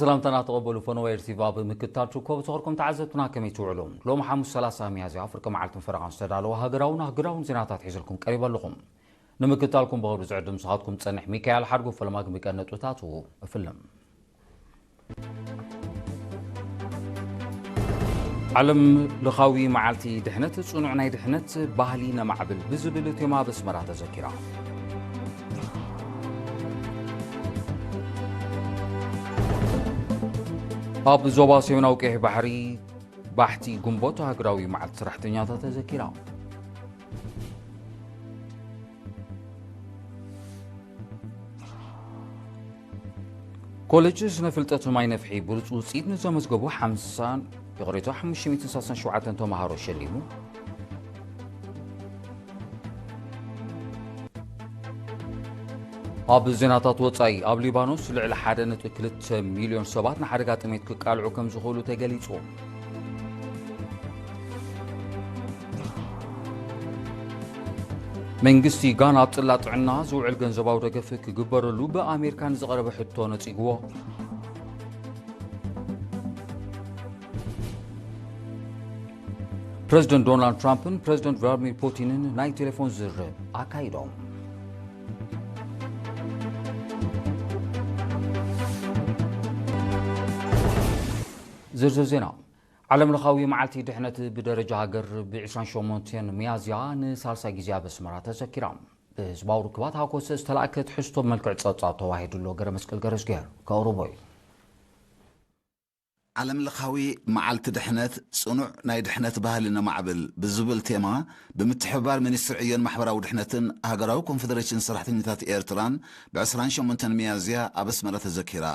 ሰላምታና ተቐበሉ። ፈነወ ኤርቲቪ ኣብ ምክትታል ትርከቡ ዝኸርኩም ተዓዘብትና ከመይ ትውዕሉ? ሎም ሓሙስ ሰላሳ ሚያዝያ ፍርቂ መዓልትን ፈረቓን ዝተዳለወ ሃገራውን ኣህጉራውን ዜናታት ሒዘልኩም ቀሪበ ኣለኹም። ንምክትታልኩም ብኽብሪ ዝዕድም ንስኻትኩም ዝጸንሕ ሚካኤል ሓድጉ። ፈለማ ግን ብቀንዲ ነጥብታቱ እፍልም። ዓለም ለኻዊ መዓልቲ ድሕነት፣ ጽኑዕ ናይ ድሕነት ባህሊ ነማዕብል ብዝብል ቴማ ኣብ ኣስመራ ተዘኪራ። ኣብ ዞባ ሰሜናዊ ቀይሕ ባሕሪ ባሕቲ ግንቦት ሃገራዊ መዓልቲ ሰራሕተኛታት ተዘኪራ። ኮሌጅ ስነ ፍልጠት ማይ ነፍሒ ብሉጽ ውጽኢት ንዘመዝገቡ ሓምሳ፣ ይቕሬታ፣ ሓሙሽተ ሚእትን ሰላሳን ሸውዓተን ተማሃሮ ሸሊሙ። ኣብ ዜናታት ወጻኢ፣ ኣብ ሊባኖስ ልዕሊ ሓደ ነጥቢ ክልተ ሚልዮን ሰባት ንሓደጋ ጥሜት ክቃልዑ ከም ዝኽእሉ ተገሊጹ። መንግስቲ ጋና ኣብ ጽላት ጥዕና ዝውዕል ገንዘባዊ ደገፍ ክግበረሉ ብኣሜሪካ ንዝቐረበ ሕቶ ነጺግዎ። ፕረዚደንት ዶናልድ ትራምፕን ፕረዚደንት ቭላድሚር ፑቲንን ናይ ቴሌፎን ዝርርብ ኣካይዶም። ዝርዝር ዜና። ዓለም ለኻዊ መዓልቲ ድሕነት ብደረጃ ሃገር ብ ዕስራን ሸሞንተን ሚያዝያ ንሳልሳይ ግዜ ኣብ ኣስመራ ተዘኪራ። ብህዝባዊ ርክባት ሃኮስ ዝተላእከ ትሕዝቶ ብመልክዕ ጸብጻብ ተዋሂዱሎ። ገረ መስቀል ገረዝጊሄር ከቕርቦ እዩ። ዓለም ለኻዊ መዓልቲ ድሕነት፣ ጽኑዕ ናይ ድሕነት ባህሊ ነማዕብል ብዝብል ቴማ፣ ብምትሕብባር ሚኒስትሪ ዕዮን ማሕበራዊ ድሕነትን ሃገራዊ ኮንፈደሬሽን ሰራሕተኛታት ኤርትራን፣ ብ ዕስራን ሸሞንተን ሚያዝያ ኣብ ኣስመራ ተዘኪራ።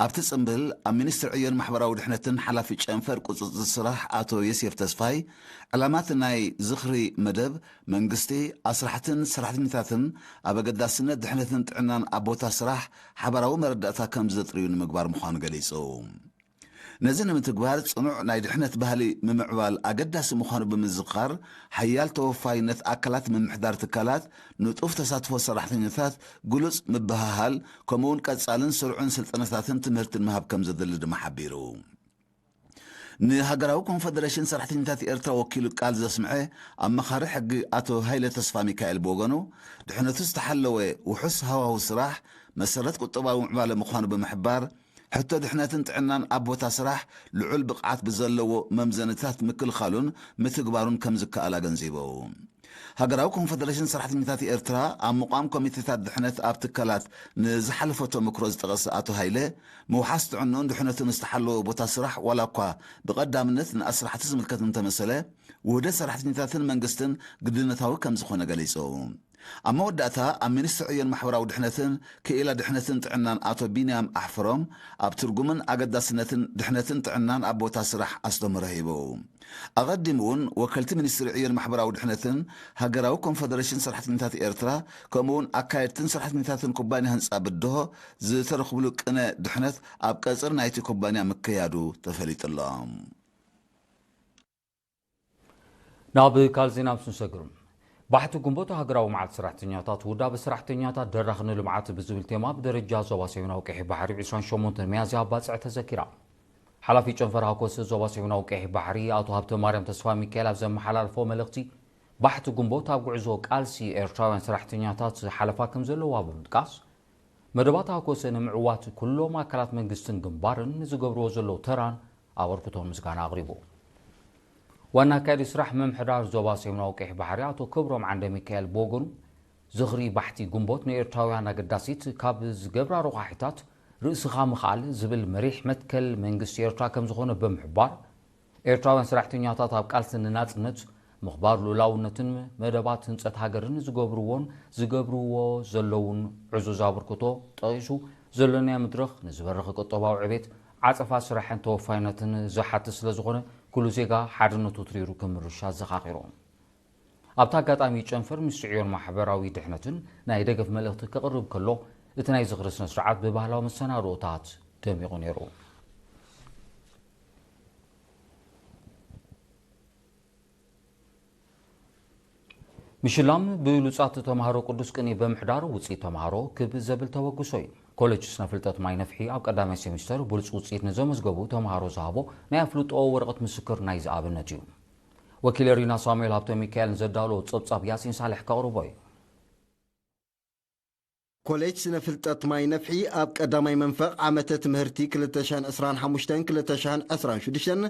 ኣብቲ ጽምብል፣ ኣብ ሚኒስትሪ ዕዮን ማሕበራዊ ድሕነትን ሓላፊ ጨንፈር ቁጽጽር ስራሕ ኣቶ ዮሴፍ ተስፋይ፣ ዕላማቲ ናይ ዝኽሪ መደብ፣ መንግስቲ፣ ኣስራሕትን ሰራሕተኛታትን ኣብ ኣገዳስነት ድሕነትን ጥዕናን ኣብ ቦታ ስራሕ ሓባራዊ መረዳእታ ከም ዘጥርዩ ንምግባር ምዃኑ ገሊጹ። ነዚ ንምትግባር ጽኑዕ ናይ ድሕነት ባህሊ ምምዕባል ኣገዳሲ ምዃኑ ብምዝኻር፣ ሓያል ተወፋይነት ኣካላት ምምሕዳር ትካላት፣ ንጡፍ ተሳትፎ ሰራሕተኛታት፣ ግሉጽ ምብህሃል፣ ከምኡውን ቀጻልን ስሩዕን ስልጠናታትን ትምህርትን ምሃብ ከም ዘድሊ ድማ ሓቢሩ። ንሃገራዊ ኮንፈደሬሽን ሰራሕተኛታት ኤርትራ ወኪሉ ቃል ዘስምዐ ኣማኻሪ ሕጊ ኣቶ ሃይለ ተስፋ ሚካኤል ብወገኑ፣ ድሕነቱ ዝተሓለወ ውሑስ ሃዋሁ ስራሕ መሰረት ቁጠባዊ ምዕባለ ምዃኑ ብምሕባር፣ ሕቶ ድሕነትን ጥዕናን ኣብ ቦታ ስራሕ ልዑል ብቕዓት ብዘለዎ መምዘንታት ምክልኻሉን ምትግባሩን ከም ዝከኣል ኣገንዚቡ። ሃገራዊ ኮንፈደሬሽን ሰራሕተኛታት ኤርትራ ኣብ ምቋም ኮሚቴታት ድሕነት ኣብ ትካላት ንዝሓለፎ ተመክሮ ዝጠቐሰ ኣቶ ሃይለ፣ ምውሓስ ጥዕንኡን ድሕነቱን ዝተሓለወ ቦታ ስራሕ ዋላ እኳ ብቐዳምነት ንኣስራሕቲ ዝምልከት እንተመሰለ፣ ውህደት ሰራሕተኛታትን መንግስትን ግድነታዊ ከም ዝኾነ ገሊጹ። ኣብ መወዳእታ ኣብ ሚኒስትሪ ዕዮን ማሕበራዊ ድሕነትን ክኢላ ድሕነትን ጥዕናን ኣቶ ቢንያም ኣሕፍሮም ኣብ ትርጉምን ኣገዳስነትን ድሕነትን ጥዕናን ኣብ ቦታ ስራሕ ኣስተምህሮ ሂቡ። ኣቐዲሙ እውን ወከልቲ ሚኒስትሪ ዕዮን ማሕበራዊ ድሕነትን ሃገራዊ ኮንፈደሬሽን ሰራሕተኛታት ኤርትራ ከምኡ እውን ኣካየድትን ሰራሕተኛታትን ኩባንያ ህንፃ ብድሆ ዝተረኽብሉ ቅነ ድሕነት ኣብ ቀፅሪ ናይቲ ኩባንያ ምክያዱ ተፈሊጡ ኣሎ። ናብ ካልእ ዜና ምስ ንሰግር፣ ባሕቲ ግንቦት ሃገራዊ መዓልቲ ሰራሕተኛታት ውዳበ ሰራሕተኛታት ደራኺ ንልምዓት ብዝብል ቴማ ብደረጃ ዞባ ሰሜናዊ ቀይሕ ባሕሪ ዕስራን ሸሞንተን ሚያዝያ ኣብ ባጽዕ ተዘኪራ። ሓላፊ ጨንፈር ሃኮስ ዞባ ሰሜናዊ ቀይሕ ባሕሪ ኣቶ ሃብተ ማርያም ተስፋ ሚካኤል ኣብ ዘመሓላለፎ መልእኽቲ፣ ባሕቲ ግንቦት ኣብ ጉዕዞ ቃልሲ ኤርትራውያን ሰራሕተኛታት ሓለፋ ከም ዘለዋ ብምጥቃስ፣ መደባት ሃኮሰ ንምዕዋት ኩሎም ኣካላት መንግስትን ግንባርን ንዝገብርዎ ዘለዉ ተራን ኣበርክቶን ምስጋና ኣቕሪቡ። ዋና ኣካያዲ ስራሕ ምምሕዳር ዞባ ሰሜናዊ ቀይሕ ባሕሪ ኣቶ ክብሮም ዓንደ ሚካኤል ብወገኑ፣ ዝኽሪ ባሕቲ ግንቦት ንኤርትራውያን ኣገዳሲት ካብ ዝገብራ ረቋሒታት ርእስኻ ምኽኣል ዝብል መሪሕ መትከል መንግስቲ ኤርትራ ከም ዝኾነ ብምሕባር፣ ኤርትራውያን ሰራሕተኛታት ኣብ ቃልሲ ንናጽነት፣ ምኽባር ልኡላውነትን መደባት ህንጸት ሃገርን ዝገብርዎን ዝገብርዎ ዘለውን ዕዙዝ ኣበርክቶ ጠቒሱ፣ ዘሎናዮ መድረኽ ንዝበረኸ ቁጠባዊ ዕቤት፣ ዓጸፋ ስራሕን ተወፋይነትን ዝሓትት ስለ ዝኾነ፣ ኩሉ ዜጋ ሓድነቱ ትሪሩ ክምርሽ ኣዘኻኺሩ። ኣብቲ ኣጋጣሚ ጨንፈር ሚኒስትሪ ዕዮን ማሕበራዊ ድሕነትን ናይ ደገፍ መልእኽቲ ከቕርብ ከሎ፣ እቲ ናይ ዝኽሪ ስነ ስርዓት ብባህላዊ መሰናድኦታት ደሚቑ ነይሩ። ምሽላም ብሉጻት ተማሃሮ ቅዱስ ቅኔ ብምሕዳር ውጽኢት ተማሃሮ ክብ ዘብል ተበግሶ እዩ። ኮሌጅ ስነ ፍልጠት ማይ ነፍሒ ኣብ ቀዳማይ ሴሚስተር ብሉጽ ውጽኢት ንዘመዝገቡ ተምሃሮ ዝሃቦ ናይ ኣፍልጦ ወረቐት ምስክር ናይዚ ኣብነት እዩ። ወኪል ሪና ሳሙኤል ሃብተ ሚካኤል ንዘዳሎ ጸብጻብ ያሲን ሳልሕ ከቕርቦ እዩ። ኮሌጅ ስነ ፍልጠት ማይ ነፍሒ ኣብ ቀዳማይ መንፈቕ ዓመተ ትምህርቲ ክልተ ሽሕን ዕስራን ሓሙሽተን ክልተ ሽሕን ዕስራን ሽዱሽተን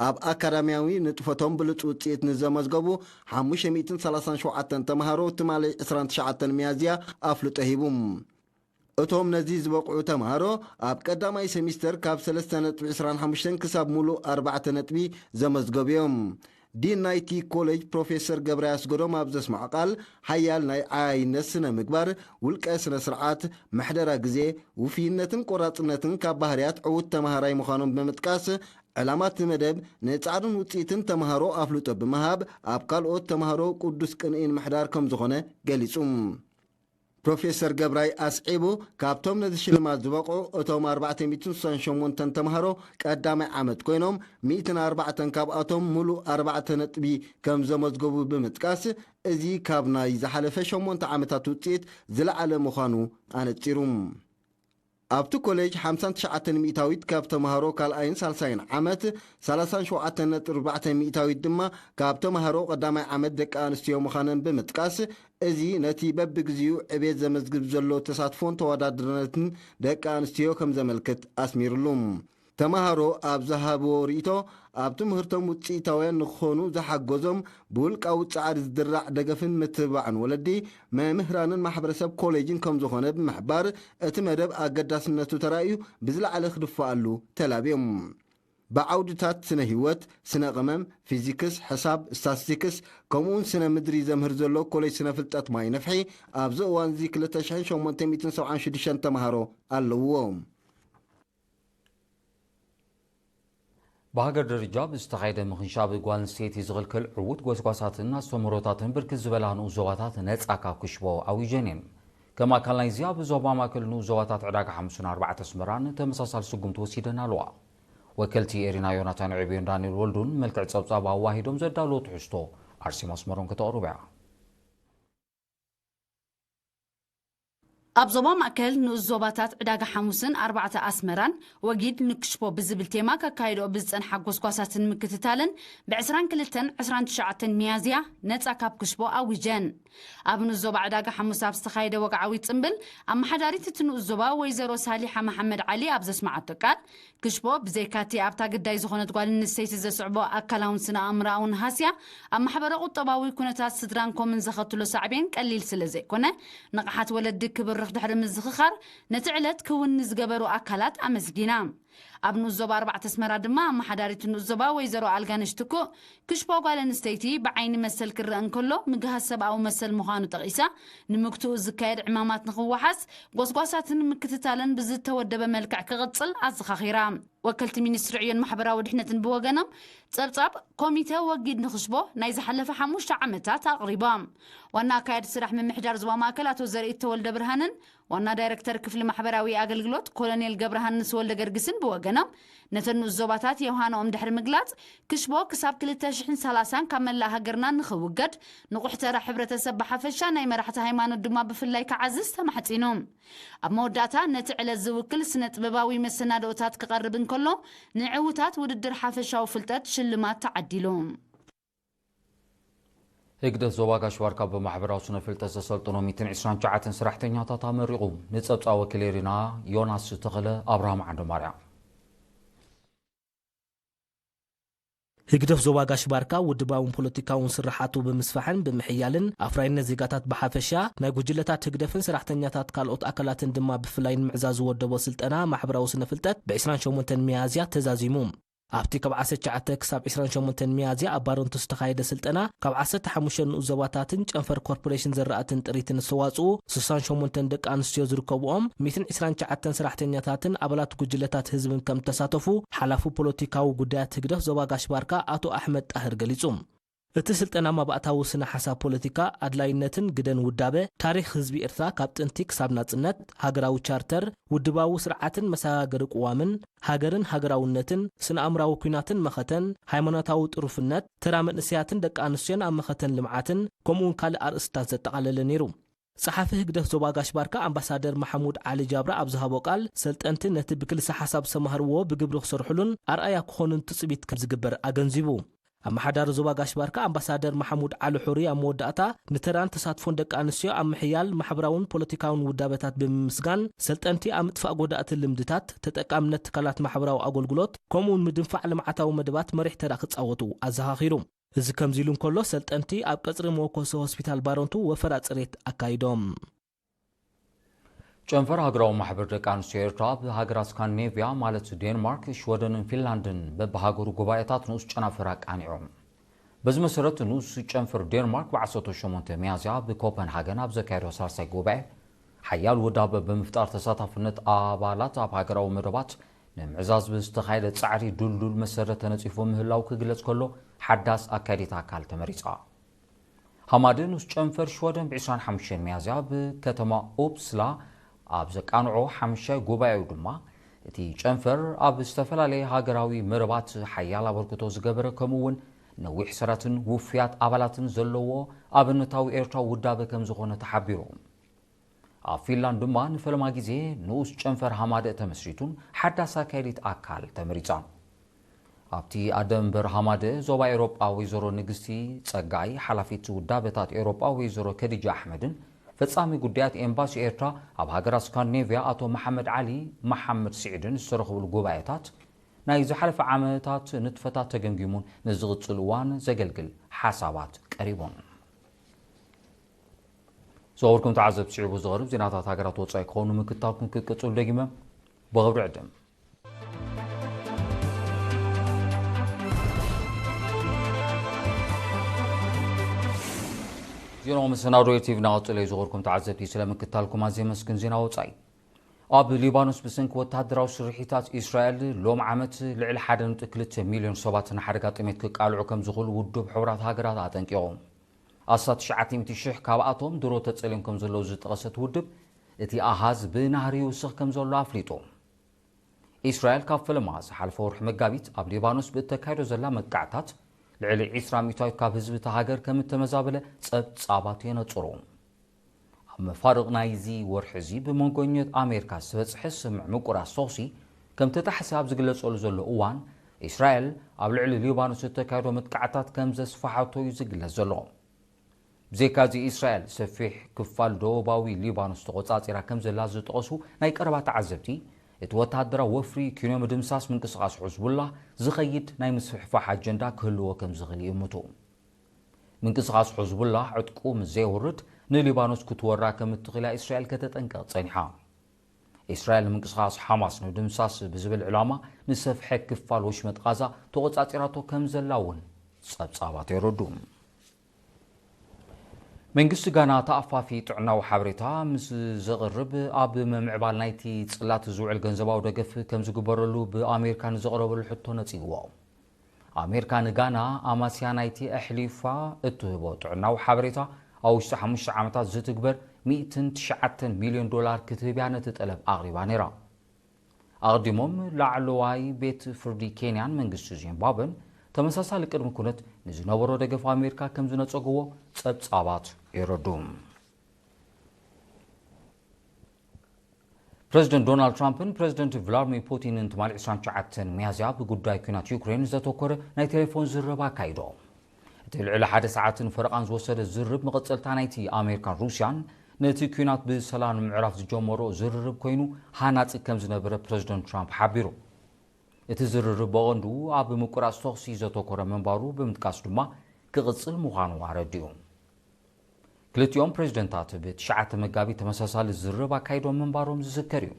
ኣብ ኣካዳሚያዊ ንጥፈቶም ብሉጽ ውጽኢት ንዘመዝገቡ ሓሙሽተ ሚእትን ሰላሳን ሸውዓተን ተምሃሮ ትማሊ ዕስራን ትሽዓተን ሚያዝያ ኣፍልጦ ሂቡ። እቶም ነዚ ዝበቕዑ ተምሃሮ ኣብ ቀዳማይ ሴሚስተር ካብ ሰለስተ ነጥቢ ዕስራን ሓሙሽተን ክሳብ ሙሉእ ኣርባዕተ ነጥቢ ዘመዝገቡ እዮም። ዲን ናይቲ ኮሌጅ ፕሮፌሰር ገብረ ኣስገዶም ኣብ ዘስምዖ ቃል፣ ሓያል ናይ ዓያይነት ስነ ምግባር፣ ውልቀ ስነ ስርዓት፣ ምሕደራ ግዜ፣ ውፍይነትን ቆራጽነትን ካብ ባህርያት ዕዉት ተምሃራይ ምዃኖም ብምጥቃስ፣ ዕላማ እቲ መደብ ንጻዕርን ውጽኢትን ተምሃሮ ኣፍልጦ ብምሃብ ኣብ ካልኦት ተምሃሮ ቅዱስ ቅንኢን ምሕዳር ከም ዝኾነ ገሊጹ። ፕሮፌሰር ገብራይ ኣስዒቡ፣ ካብቶም ነዚ ሽልማት ዝበቕዑ እቶም ኣርባዕተ ሚእትን ስሳን ሸሞንተን ተምሃሮ ቀዳማይ ዓመት ኮይኖም፣ ሚእትን ኣርባዕተን ካብኣቶም ሙሉእ ኣርባዕተ ነጥቢ ከም ዘመዝገቡ ብምጥቃስ፣ እዚ ካብ ናይ ዝሓለፈ ሸሞንተ ዓመታት ውፅኢት ዝለዓለ ምዃኑ ኣነፂሩ። ኣብቲ ኮሌጅ ሓምሳን ትሽዓተን ሚእታዊት ካብ ተምሃሮ ካልኣይን ሳልሳይን ዓመት፣ ሰላሳን ሸውዓተን ነጥቢ ኣርባዕተ ሚእታዊት ድማ ካብ ተምሃሮ ቀዳማይ ዓመት ደቂ ኣንስትዮ ምዃነን ብምጥቃስ፣ እዚ ነቲ በብግዚኡ ዕቤት ዘመዝግብ ዘሎ ተሳትፎን ተወዳድርነትን ደቂ ኣንስትዮ ከም ዘመልክት ኣስሚርሉ። ተምሃሮ ኣብ ዝሃብዎ ርእይቶ፣ ኣብ ትምህርቶም ውፅኢታውያን ንክኾኑ ዝሓገዞም ብውልቃዊ ጻዕሪ ዝድራዕ ደገፍን ምትብባዕን ወለዲ፣ መምህራንን ማሕበረሰብ ኮሌጅን ከም ዝኾነ ብምሕባር፣ እቲ መደብ ኣገዳስነቱ ተራእዩ ብዝለዓለ ክድፈኣሉ ተላብዮም። ብዓውድታት ስነ ህይወት፣ ስነ ቅመም፣ ፊዚክስ፣ ሕሳብ፣ ስታስቲክስ፣ ከምኡውን ስነ ምድሪ ዘምህር ዘሎ ኮሌጅ ስነ ፍልጠት ማይ ነፍሒ ኣብዚ እዋን እዚ ክልተ ሽሕን ሸሞንተ ሚእትን ሰብዓን ሽዱሽተን ተምሃሮ ኣለውዎ። ብሃገር ደረጃ ብዝተኻየደ ምኽንሻብ ጓል ኣንስተይቲ ዝኽልክል ዕዉት ጎስጓሳትን ኣስተምህሮታትን ብርክት ዝበላ ንኡስ ዞባታት ነጻ ካብ ክሽቦ ኣዊጀን እየን። ከም ኣካል ናይዚ ኣብ ዞባ ማእከል ንኡስ ዞባታት ዕዳጋ ሓሙስን ኣርባዕተ ኣስመራን ተመሳሳሊ ስጉምቲ ወሲደን ኣለዋ። ወከልቲ ኤሪና ዮናታን ዕብዮን ዳንኤል ወልዱን መልክዕ ጸብጻብ ኣዋሂዶም ዘዳለዎ ትሕዝቶ ኣርሴማ ኣስመሮም ከተቕርቦ እያ። ኣብ ዞባ ማእከል ንኡስ ዞባታት ዕዳጋ ሓሙስን ኣርባዕተ ኣስመራን ወጊድ ንክሽቦ ብዝብል ቴማ ከካይድኦ ብዝጸንሓ ጎስጓሳትን ምክትታልን ብ ዕስራን ክልተን ዕስራን ትሽዓተን ሚያዝያ ነጻ ካብ ክሽቦ ኣዊጀን። ኣብ ንኡስ ዞባ ዕዳጋ ሓሙስ ኣብ ዝተኻየደ ወግዓዊ ጽምብል ኣመሓዳሪት እቲ ንኡስ ዞባ ወይዘሮ ሳሊሓ መሓመድ ዓሊ ኣብ ዘስመዓቶ ቃል፣ ክሽቦ ብዘይካ'ቲ ኣብታ ግዳይ ዝኾነት ጓል ኣንስተይቲ ዘስዕቦ ኣካላውን ስነ ኣእምሮኣውን ሃስያ፣ ኣብ ማሕበረ ቁጠባዊ ኩነታት ስድራን ኮምን ዘኸትሎ ሳዕቤን ቀሊል ስለ ዘይኮነ፣ ንቕሓት ወለዲ ክብርኽ ድሕሪ ምዝኽኻር፣ ነቲ ዕለት ክውን ንዝገበሩ ኣካላት ኣመስጊና። ኣብ ንኡስ ዞባ ኣርባዕተ ኣስመራ ድማ ኣመሓዳሪት ንኡስ ዞባ ወይዘሮ ኣልጋነሽ ትኩእ፣ ክሽቦ ጓል ኣንስተይቲ ብዓይኒ መሰል ክረአ እንከሎ፣ ምግሃስ ሰብኣዊ መሰል ምዃኑ ጠቒሳ፣ ንምግትኡ ዝካየድ ዕማማት ንኽወሓስ፣ ጎስጓሳትን ምክትታልን ብዝተወደበ መልክዕ ክቕጽል ኣዘኻኺራ። ወከልቲ ሚኒስትሪ ዕዮን ማሕበራዊ ድሕነትን ብወገኖም፣ ጸብጻብ ኮሚተ ወጊድ ንኽሽቦ ናይ ዝሓለፈ ሓሙሽተ ዓመታት ኣቕሪቦም። ዋና ኣካያዲ ስራሕ ምምሕዳር ዞባ ማእከል ኣቶ ዘርኢት ተወልደ ብርሃንን ዋና ዳይረክተር ክፍሊ ማሕበራዊ ኣገልግሎት ኮሎኔል ገብረሃንስ ወልደ ገርግስን ብወገኖም፣ ነተን ንኡስ ዞባታት የውሃንኦም ድሕሪ ምግላጽ፣ ክሽቦ ክሳብ ክልተ ሽሕን ሰላሳን ካብ መላእ ሃገርና ንኽውገድ ንቑሕ ተራ ሕብረተሰብ ብሓፈሻ ናይ መራሕቲ ሃይማኖት ድማ ብፍላይ ክዓዝዝ ተማሕጺኑ። ኣብ መወዳእታ ነቲ ዕለት ዝውክል ስነ ጥበባዊ መሰናድኦታት ክቐርብ እንከሎ፣ ንዕዉታት ውድድር ሓፈሻዊ ፍልጠት ሽልማት ተዓዲሉ። ህግደፍ ዞባ ጋሽ ባርካ ብማሕበራዊ ስነ ፍልጠት ዘሰልጥኖ ሚእትን ዕስራን ትሽዓተን ሰራሕተኛታት ኣመሪቑ። ንጸብጻብ ወኪል ኤሪና ዮናስ ተኸለ ኣብርሃም ዓንደማርያም። ህግደፍ ዞባ ጋሽ ባርካ ውድባውን ፖለቲካውን ስርሓቱ ብምስፋሕን ብምሕያልን ኣፍራይነት ዜጋታት ብሓፈሻ ናይ ጉጅለታት ህግደፍን ሰራሕተኛታት ካልኦት ኣካላትን ድማ ብፍላይ ንምዕዛዝ ዝወደቦ ስልጠና ማሕበራዊ ስነ ፍልጠት ብ ዕስራን ሸሞንተን ሚያዝያ ተዛዚሙ። ኣብቲ ካብ ዓሰርተ ትሽዓተ ክሳብ ዕስራን ሸሞንተን ሚያዝያ ኣብ ባረንቱ ዝተኻየደ ስልጠና፣ ካብ ዓሰርተ ሓሙሽተ ንኡስ ዞባታትን ጨንፈር ኮርፖሬሽን ዘራእትን ጥሪትን ዝተዋጽኡ ስሳን ሸሞንተን ደቂ ኣንስትዮ ዝርከብኦም ሚእትን ዕስራን ትሽዓተን ሰራሕተኛታትን ኣባላት ጉጅለታት ህዝብን ከም ተሳተፉ ሓላፊ ፖለቲካዊ ጉዳያት ህግደፍ ዞባ ጋሽ ባርካ ኣቶ ኣሕመድ ጣህር ገሊጹ። እቲ ስልጠና ማባእታዊ ስነ ሓሳብ ፖለቲካ፣ ኣድላይነትን ግደን ውዳበ፣ ታሪኽ ህዝቢ ኤርትራ ካብ ጥንቲ ክሳብ ናጽነት፣ ሃገራዊ ቻርተር፣ ውድባዊ ስርዓትን መሰጋገሪ ቅዋምን፣ ሃገርን ሃገራውነትን፣ ስነ ኣእምራዊ ኲናትን መኸተን፣ ሃይማኖታዊ ጥሩፍነት፣ ተራ መንእሰያትን ደቂ ኣንስትዮን ኣብ መኸተን ልምዓትን፣ ከምኡውን ካልእ ኣርእስትታት ዘጠቓለለ ነይሩ። ጸሓፊ ህግደፍ ዞባ ጋሽ ባርካ ኣምባሳደር መሓሙድ ዓሊ ጃብራ ኣብ ዝሃቦ ቃል፣ ሰልጠንቲ ነቲ ብክልሰ ሓሳብ ዝተማህርዎ ብግብሪ ክሰርሕሉን ኣርኣያ ክኾኑን ትጽቢት ከም ዝግበር ኣገንዚቡ። ኣመሓዳሪ ዞባ ጋሽ ባርካ ኣምባሳደር መሓሙድ ዓሊ ሑሪ ኣብ መወዳእታ፣ ንተራን ተሳትፎን ደቂ ኣንስትዮ ኣብ ምሕያል ማሕበራውን ፖለቲካውን ውዳበታት ብምምስጋን፣ ሰልጠንቲ ኣብ ምጥፋእ ጎዳእቲ ልምድታት፣ ተጠቃምነት ትካላት ማሕበራዊ ኣገልግሎት፣ ከምኡውን ምድንፋዕ ልምዓታዊ መደባት መሪሕ ተራ ክጻወቱ ኣዘኻኺሩ። እዚ ከምዚ ኢሉ እንከሎ፣ ሰልጠንቲ ኣብ ቀጽሪ መወከሲ ሆስፒታል ባረንቱ ወፈራ ጽሬት ኣካይዶም። ጨንፈር ሃገራዊ ማሕበር ደቂ ኣንስትዮ ኤርትራ ኣብ ሃገራት ስካንዲኔቭያ ማለት ዴንማርክ፣ ሽወደንን ፊንላንድን በብሃገሩ ጉባኤታት ንኡስ ጨናፍር ኣቃኒዑ። በዚ መሰረት ንኡስ ጨንፈር ዴንማርክ ብ ዓሰርተ ሸሞንተ ሚያዝያ ኣብ ኮፐንሃገን ኣብ ዘካየዶ ሳልሳይ ጉባኤ ሓያል ውዳበ ብምፍጣር ተሳታፍነት ኣባላት ኣብ ሃገራዊ መደባት ንምዕዛዝ ብዝተኻየደ ጻዕሪ ድልዱል መሰረት ተነጺፉ ምህላው ክግለጽ ከሎ ሓዳስ ኣካይዲት ኣካል ተመሪጻ። ሃማደ ንኡስ ጨንፈር ሽወደን ብ ዕስራን ሓሙሽተን ሚያዝያ ኣብ ከተማ ኡፕስላ ኣብ ዘቃንዖ ሓሙሻይ ጉባኤኡ ድማ እቲ ጨንፈር ኣብ ዝተፈላለየ ሃገራዊ መደባት ሓያል ኣበርክቶ ዝገበረ ከምኡ እውን ነዊሕ ሰራትን ውፉያት ኣባላትን ዘለዎ ኣብነታዊ ኤርትራዊ ውዳበ ከም ዝኾነ ተሓቢሩ። ኣብ ፊንላንድ ድማ ንፈለማ ግዜ ንኡስ ጨንፈር ሃማደ ተመስሪቱን ሓዳስ ኣካይዲት ኣካል ተመሪጻን። ኣብቲ ኣደንበር ሃማደ ዞባ ኤውሮጳ ወይዘሮ ንግስቲ ጸጋይ፣ ሓላፊት ውዳበታት ኤውሮጳ ወይዘሮ ከዲጃ ኣሕመድን ፈጻሚ ጉዳያት ኤምባሲ ኤርትራ ኣብ ሃገራት ስካንዲኔቭያ ኣቶ መሓመድ ዓሊ መሓመድ ስዒድን ዝተረኽብሉ ጉባኤታት ናይ ዝሓለፈ ዓመታት ንጥፈታት ተገምጊሙን ንዝቕጽል እዋን ዘገልግል ሓሳባት ቀሪቡን። ዝኸበርኩም ተዓዘብቲ፣ ስዒቡ ዝቐርብ ዜናታት ሃገራት ወጻኢ ክኾኑ ምክታልኩም ክትቅጽሉ ደጊመ ብኽብሪ ዕድም። ዜናዊ መሰናዶ ኤቲቪ እናቐጸለ እዩ። ዝኸበርኩም ተዓዘብቲ፣ ስለ ምክታልኩም ኣዝየ የመስግን። ዜና ወጻኢ። ኣብ ሊባኖስ ብሰንኪ ወተሃደራዊ ስርሒታት እስራኤል ሎም ዓመት ልዕሊ ሓደ ነጥቢ ክልተ ሚልዮን ሰባት ንሓደጋ ጥሜት ክቃልዑ ከም ዝኽእሉ ውድብ ሕቡራት ሃገራት ኣጠንቂቑ። ኣስታት ትሽዓተ ሚእቲ ሽሕ ካብኣቶም ድሮ ተጸልዮም ከም ዘለዉ ዝጠቐሰት ውድብ፣ እቲ ኣሃዝ ብናህሪ ይውስኽ ከም ዘሎ ኣፍሊጡ። እስራኤል ካብ ፈለማ ዝሓለፈ ወርሒ መጋቢት ኣብ ሊባኖስ ብእተካይዶ ዘላ መጥቃዕታት ልዕሊ ዕስራ ሚእታዊት ካብ ህዝቢ እታ ሃገር ከም እተመዛበለ ጸብጻባት የነጽሩ። ኣብ መፋርቕ ናይዚ ወርሒ እዚ ብመንጎኛት ኣሜሪካ ዝተበጽሐ ስምምዕ ምቁራጽ ተኹሲ ከም ተጣሕሰ ኣብ ዝግለጸሉ ዘሎ እዋን፣ እስራኤል ኣብ ልዕሊ ሊባኖስ እተካይዶ መጥቃዕታት ከም ዘስፋሓቶ እዩ ዝግለጽ ዘሎ። ብዘይካዚ፣ እስራኤል ሰፊሕ ክፋል ደቡባዊ ሊባኖስ ተቖጻጺራ ከም ዘላ ዝጠቐሱ ናይ ቀረባ ተዓዘብቲ፣ እቲ ወተሃደራዊ ወፍሪ ኪኖ ምድምሳስ ምንቅስቓስ ሕዝቡላህ ዝኸይድ ናይ ምስፍሕፋሕ ኣጀንዳ ክህልዎ ከም ዝኽእል ይእምቱ። ምንቅስቓስ ሕዝቡላህ ዕጥቁ ምስ ዘየውርድ፣ ንሊባኖስ ክትወራ ከም እትኽእላ እስራኤል ከተጠንቅቕ ጸኒሓ። እስራኤል ንምንቅስቓስ ሓማስ ንምድምሳስ ብዝብል ዕላማ ንሰፍሐ ክፋል ወሽመጥ ቓዛ ተቖጻጺራቶ ከም ዘላ እውን ጸብጻባት የረዱ። መንግስቲ ጋና ተኣፋፊ ጥዕናዊ ሓበሬታ ምስ ዘቕርብ፣ ኣብ ምምዕባል ናይቲ ጽላት ዝውዕል ገንዘባዊ ደገፍ ከም ዝግበረሉ ብኣሜሪካ ንዘቕረበሉ ሕቶ ነጺግዎ። ኣሜሪካ ንጋና ኣማስያ ናይቲ ኣሕሊፋ እትህቦ ጥዕናዊ ሓበሬታ ኣብ ውሽጢ ሓሙሽተ ዓመታት ዝትግበር ሚእትን ትሽዓተን ሚልዮን ዶላር ክትህብ እያ ነቲ ጠለብ ኣቕሪባ ነይራ። ኣቐዲሞም ላዕለዋይ ቤት ፍርዲ ኬንያን መንግስቲ ዚምባብወን ተመሳሳሊ ቅድመ ኩነት ንዝነበሮ ደገፍ ኣሜሪካ ከም ዝነጸግዎ ጸብጻባት የረዱ። ፕረዚደንት ዶናልድ ትራምፕን ፕረዚደንት ቭላድሚር ፑቲንን ትማሊ ዕስራን ትሽዓተን ሚያዝያ ብጉዳይ ኲናት ዩክሬን ዘተኮረ ናይ ቴሌፎን ዝርርብ ኣካይዶም። እቲ ልዕሊ ሓደ ሰዓትን ፈረቓን ዝወሰደ ዝርርብ መቐጸልታ ናይቲ ኣሜሪካን ሩስያን ነቲ ኲናት ብሰላም ንምዕራፍ ዝጀመሮ ዝርርብ ኮይኑ፣ ሃናጺ ከም ዝነበረ ፕረዚደንት ትራምፕ ሓቢሩ። እቲ ዝርርብ ብቐንዱ ኣብ ምቁራጽ ተኹሲ ዘተኮረ ምንባሩ ብምጥቃስ ድማ ክቕጽል ምዃኑ ኣረዲኡ። ክልቲኦም ፕሬዝደንታት ብትሽዓተ መጋቢት ተመሳሳሊ ዝርርብ ኣካይዶም ምንባሮም ዝዝከር እዩ።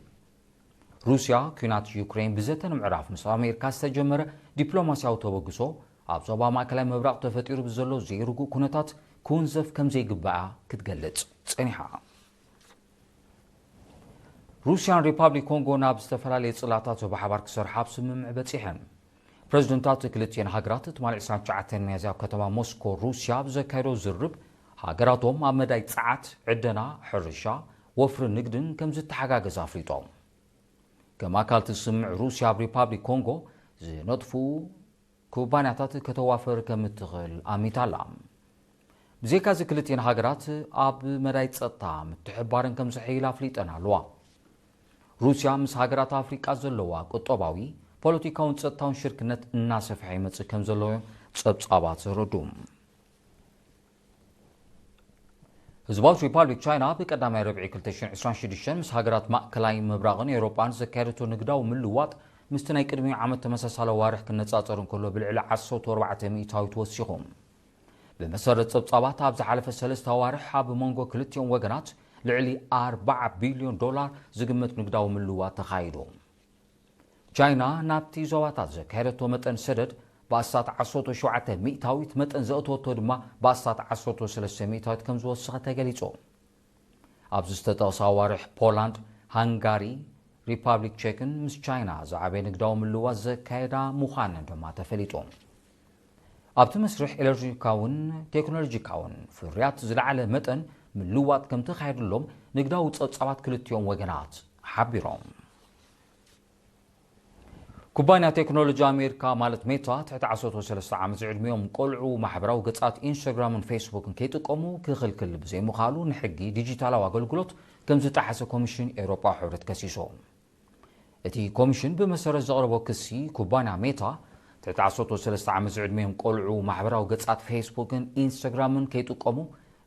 ሩስያ ኲናት ዩክሬን ብዘተ ንምዕራፍ ምስ ኣሜሪካ ዝተጀመረ ዲፕሎማስያዊ ተበግሶ ኣብ ዞባ ማእከላይ ምብራቕ ተፈጢሩ ብዘሎ ዘይርጉእ ኩነታት ክውንዘፍ ከም ዘይግባኣ ክትገልጽ ጸኒሓ። ሩስያን ሪፓብሊክ ኮንጎ ናብ ዝተፈላለየ ጽላታት ብሓባር ክሰርሓ ኣብ ስምምዕ በጺሐን። ፕረዚደንታት ክልቲኤን ሃገራት ትማሊ ዕስራን ትሽዓተን ሚያዝያ ኣብ ከተማ ሞስኮ ሩስያ ኣብ ዘካየዶ ዝርርብ፣ ሃገራቶም ኣብ መዳይ ጸዓት፣ ዕደና፣ ሕርሻ፣ ወፍሪ ንግድን ከም ዝተሓጋገዛ ኣፍሊጦም። ከም ኣካል እቲ ስምምዕ፣ ሩስያ ኣብ ሪፓብሊክ ኮንጎ ዝነጥፉ ኩባንያታት ከተዋፍር ከም እትኽእል ኣሚታ ኣላ። ብዘይካዚ ክልቲኤን ሃገራት ኣብ መዳይ ጸጥታ ምትሕብባረን ከም ዘሐይላ ኣፍሊጠን ኣለዋ። ሩስያ ምስ ሃገራት ኣፍሪቃ ዘለዋ ቁጠባዊ፣ ፖለቲካውን ጸጥታውን ሽርክነት እናሰፍሐ ይመጽእ ከም ዘሎ እዮም ጸብጻባት ዘረድኡ። ህዝባዊት ሪፓብሊክ ቻይና ብቀዳማይ ረብዒ ክልተ ሽሕን ዕስራን ሽዱሽተን ምስ ሃገራት ማእከላይ ምብራቕን ኤውሮጳን ዘካየደቶ ንግዳዊ ምልውዋጥ ምስቲ ናይ ቅድሚ ዓመት ተመሳሳሊ ኣዋርሕ ክነጻጸር እንከሎ ብልዕሊ ዓሰርተ ኣርባዕተ ሚእታዊት ወሲኹ። ብመሰረት ጸብጻባት ኣብ ዝሓለፈ ሰለስተ ኣዋርሕ ኣብ መንጎ ክልቲኦም ወገናት ልዕሊ ኣርባዓ ቢልዮን ዶላር ዝግመት ንግዳዊ ምልውዋጥ ተኻይዱ። ቻይና ናብቲ ዞባታት ዘካየደቶ መጠን ሰደድ ብኣስታት ዓሰርተ ሸውዓተ ሚእታዊት፣ መጠን ዘእተወቶ ድማ ብኣስታት ዓሰርተ ሰለስተ ሚእታዊት ከም ዝወሰኸ ተገሊጹ። ኣብዚ ዝተጠቕሰ ኣዋርሕ ፖላንድ፣ ሃንጋሪ፣ ሪፓብሊክ ቼክን ምስ ቻይና ዝዓበየ ንግዳዊ ምልውዋጥ ዘካየዳ ምዃነን ድማ ተፈሊጡ። ኣብቲ መስርሕ ኤሌክትሮኒካውን ቴክኖሎጂካውን ፍርያት ዝለዓለ መጠን ምልውዋጥ ከም ተኻየድሎም ንግዳዊ ጸብጻባት ክልቲኦም ወገናት ሓቢሮም። ኩባንያ ቴክኖሎጂ ኣሜሪካ ማለት ሜታ ትሕቲ ዓሰርተ ሰለስተ ዓመት ዝዕድሚኦም ቆልዑ ማሕበራዊ ገጻት ኢንስታግራምን ፌስቡክን ከይጥቀሙ ክኽልክል ብዘይምኽኣሉ ንሕጊ ዲጂታላዊ ኣገልግሎት ከም ዝጠሓሰ ኮሚሽን ኤውሮጳዊ ሕብረት ከሲሱ። እቲ ኮሚሽን ብመሰረት ዘቕረቦ ክሲ ኩባንያ ሜታ ትሕቲ ዓሰርተ ሰለስተ ዓመት ዝዕድሚኦም ቆልዑ ማሕበራዊ ገጻት ፌስቡክን ኢንስታግራምን ከይጥቀሙ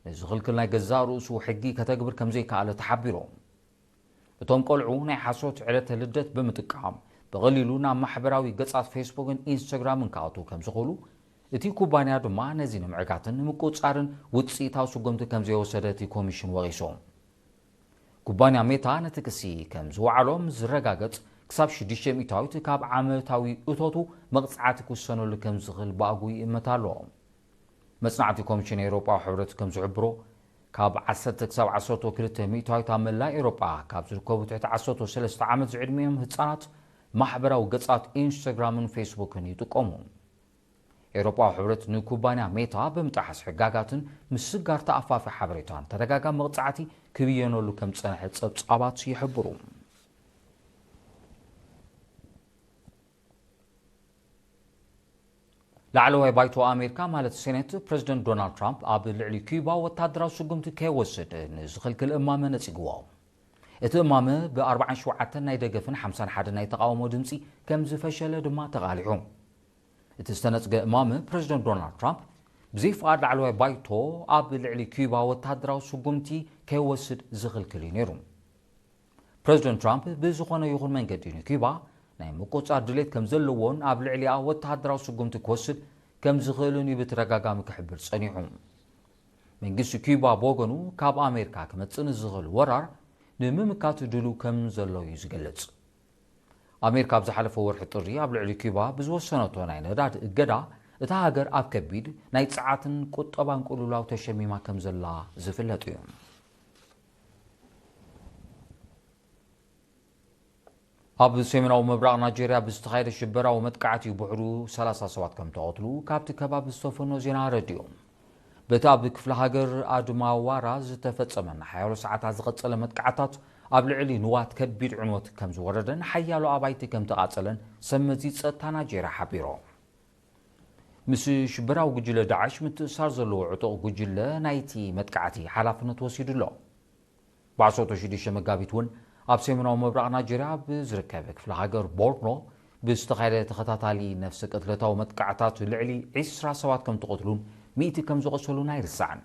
ንዝኽልክል ናይ ገዛእ ርእሱ ሕጊ ከተግብር ከም ዘይከኣለ ተሓቢሩ። እቶም ቆልዑ ናይ ሓሶት ዕለተ ልደት ብምጥቃም ብቐሊሉ ናብ ማሕበራዊ ገጻት ፌስቡክን ኢንስታግራምን ክኣትዉ ከም ዝኽእሉ፣ እቲ ኩባንያ ድማ ነዚ ንምዕጋትን ንምቁጽጻርን ውጽኢታዊ ስጉምቲ ከም ዘይወሰደ እቲ ኮሚሽን ወቒሱ። ኩባንያ ሜታ ነቲ ክሲ ከም ዝወዓሎ ምስ ዝረጋገጽ ክሳብ ሽዱሽተ ሚእታዊት ካብ ዓመታዊ እቶቱ መቕጻዕቲ ክውሰነሉ ከም ዝኽእል ብኣግኡ ይእመት ኣሎ። መጽናዕቲ ኮሚሽን ኤውሮጳዊ ሕብረት ከም ዝሕብሮ፣ ካብ ዓሰርተ ክሳብ ዓሰርተ ክልተ ሚእታዊት ኣብ መላእ ኤውሮጳ ካብ ዝርከቡ ትሕቲ ዓሰርተ ሰለስተ ዓመት ዝዕድሚኦም ህጻናት ማሕበራዊ ገጻት ኢንስታግራምን ፌስቡክን ይጥቀሙ። ኤውሮጳዊ ሕብረት ንኩባንያ ሜታ ብምጥሓስ ሕጋጋትን ምስጋር ተኣፋፊ ሓበሬታን ተደጋጋሚ መቕጻዕቲ ክብየነሉ ከም ዝጸንሐ ጸብጻባት ይሕብሩ። ላዕለዋይ ባይቶ ኣሜሪካ ማለት ሴኔት ፕሬዚደንት ዶናልድ ትራምፕ ኣብ ልዕሊ ኪዩባ ወታደራዊ ስጉምቲ ከይወስድ ንዝኽልክል እማመ ነጺግዎ። እቲ እማመ ብ ኣርባዓን ሸውዓተን ናይ ደገፍን ሓምሳን ሓደን ናይ ተቓውሞ ድምጺ ከም ዝፈሸለ ድማ ተቓሊሑ። እቲ ዝተነጽገ እማመ ፕሬዚደንት ዶናልድ ትራምፕ ብዘይ ፍቓድ ላዕለዋይ ባይቶ ኣብ ልዕሊ ኪዩባ ወታደራዊ ስጉምቲ ከይወስድ ዝኽልክል እዩ ነይሩ። ፕሬዚደንት ትራምፕ ብዝኾነ ይኹን መንገዲ ንኪዩባ ናይ ምቁጽጻር ድሌት ከም ዘለዎን ኣብ ልዕሊኣ ወተሃደራዊ ስጉምቲ ክወስድ ከም ዝኽእልን እዩ ብተደጋጋሚ ክሕብር ጸኒሑ። መንግስቲ ኪዩባ ብወገኑ ካብ ኣሜሪካ ክመጽእ ንዝኽእል ወራር ንምምካት ድሉው ከም ዘሎ እዩ ዝገልጽ። ኣሜሪካ ኣብ ዝሓለፈ ወርሒ ጥሪ ኣብ ልዕሊ ኪዩባ ብዝወሰነቶ ናይ ነዳዲ እገዳ እታ ሃገር ኣብ ከቢድ ናይ ጸዓትን ቁጠባን ቅልውላው ተሸሚማ ከም ዘላ ዝፍለጥ እዩ። ኣብ ሰሜናዊ ምብራቕ ናይጄርያ ብዝተኻየደ ሽበራዊ መጥቃዕቲ ብውሕዱ ሰላሳ ሰባት ከም ተቐትሉ ካብቲ ከባቢ ዝተፈኖ ዜና ኣረዲኡ። በቲ ኣብ ክፍለ ሃገር ኣድማዋራ ዝተፈጸመን ሓያሎ ሰዓታት ዝቐጸለ መጥቃዕታት ኣብ ልዕሊ ንዋት ከቢድ ዕንወት ከም ዝወረደን ሓያሎ ኣባይቲ ከም ተቓጸለን ሰብ መዚ ጸጥታ ናይጄርያ ሓቢሩ። ምስ ሽበራዊ ጉጅለ ዳዕሽ ምትእስሳር ዘለዎ ዕጡቕ ጉጅለ ናይቲ መጥቃዕቲ ሓላፍነት ወሲዱ ኣሎ። ብ ዓሰርተ ሽዱሽተ መጋቢት እውን ኣብ ሰሜናዊ ምብራቕ ናይጄርያ ኣብ ዝርከብ ክፍለ ሃገር ቦርኖ ብዝተኻየደ ተኸታታሊ ነፍሰ ቅትለታዊ መጥቃዕታት ልዕሊ ዕስራ ሰባት ከም ተቐትሉን ሚእቲ ከም ዝቖሰሉን ኣይርሳዕን።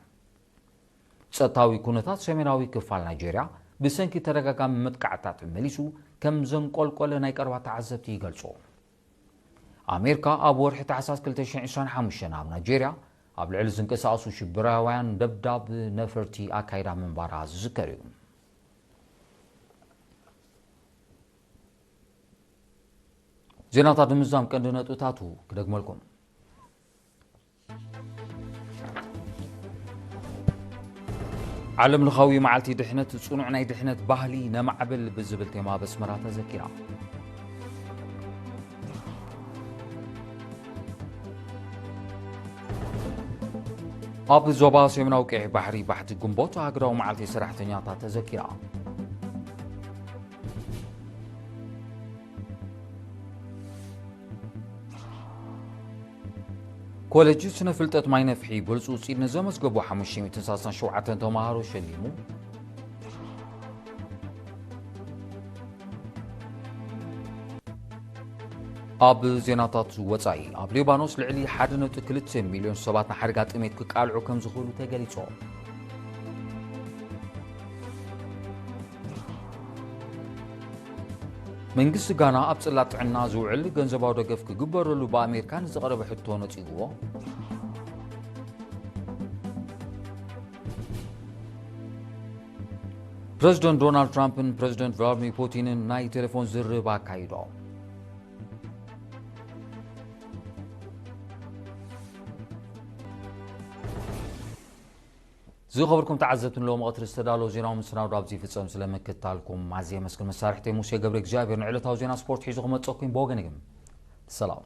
ጸጥታዊ ኩነታት ሰሜናዊ ክፋል ናይጄርያ ብሰንኪ ተደጋጋሚ መጥቃዕታት መሊሱ ከም ዘንቆልቆለ ናይ ቀረባ ተዓዘብቲ ይገልጹ። ኣሜሪካ ኣብ ወርሒ ታሕሳስ ክልተ ሽሕን ዕስራን ሓሙሽተን ኣብ ናይጄርያ ኣብ ልዕሊ ዝንቀሳቐሱ ሽበራውያን ደብዳብ ነፈርቲ ኣካይዳ ምንባራ ዝዝከር እዩ። ዜናታት ንምዝዛም ቀንዲ ነጥብታቱ ክደግመልኩም። ዓለም ለኻዊ መዓልቲ ድሕነት፣ ጽኑዕ ናይ ድሕነት ባህሊ ነማዕብል ብዝብል ቴማ ኣብ ኣስመራ ተዘኪራ። ኣብ ዞባ ሰሜናዊ ቀይሕ ባሕሪ ባሕቲ ግንቦት ሃገራዊ መዓልቲ ሰራሕተኛታት ተዘኪራ። ኮሌጅ ስነ ፍልጠት ማይነፍሒ ብሉጽ ውጽኢት ንዘመዝገቡ ሓሙሽተ ሚእትን ሰላሳን ሸውዓተን ተማሃሮ ሸሊሙ። ኣብ ዜናታት ወጻኢ፣ ኣብ ሊባኖስ ልዕሊ ሓደ ነጥቢ ክልተ ሚልዮን ሰባት ንሓደጋ ጥሜት ክቃልዑ ከም ዝኽእሉ ተገሊጾም። መንግስቲ ጋና ኣብ ጽላት ጥዕና ዝውዕል ገንዘባዊ ደገፍ ክግበረሉ ብኣሜሪካ ንዝቐረበ ሕቶ ነጺግዎ። ፕረዚደንት ዶናልድ ትራምፕን ፕረዚደንት ቭላድሚር ፑቲንን ናይ ቴሌፎን ዝርርብ ኣካይዶም። ዝኸበርኩም ተዓዘብቲ፣ ንሎሚ ቀትሪ ዝተዳለወ ዜናዊ ምስናዱ ኣብዚ ይፍጸም። ስለምክትታልኩም ኣዝየ የመስግን። መሳርሕተይ ሙሴ ገብረ እግዚኣብሔር ንዕለታዊ ዜና ስፖርት ሒዙ ክመጸኩም። ብወገን ግን ሰላም።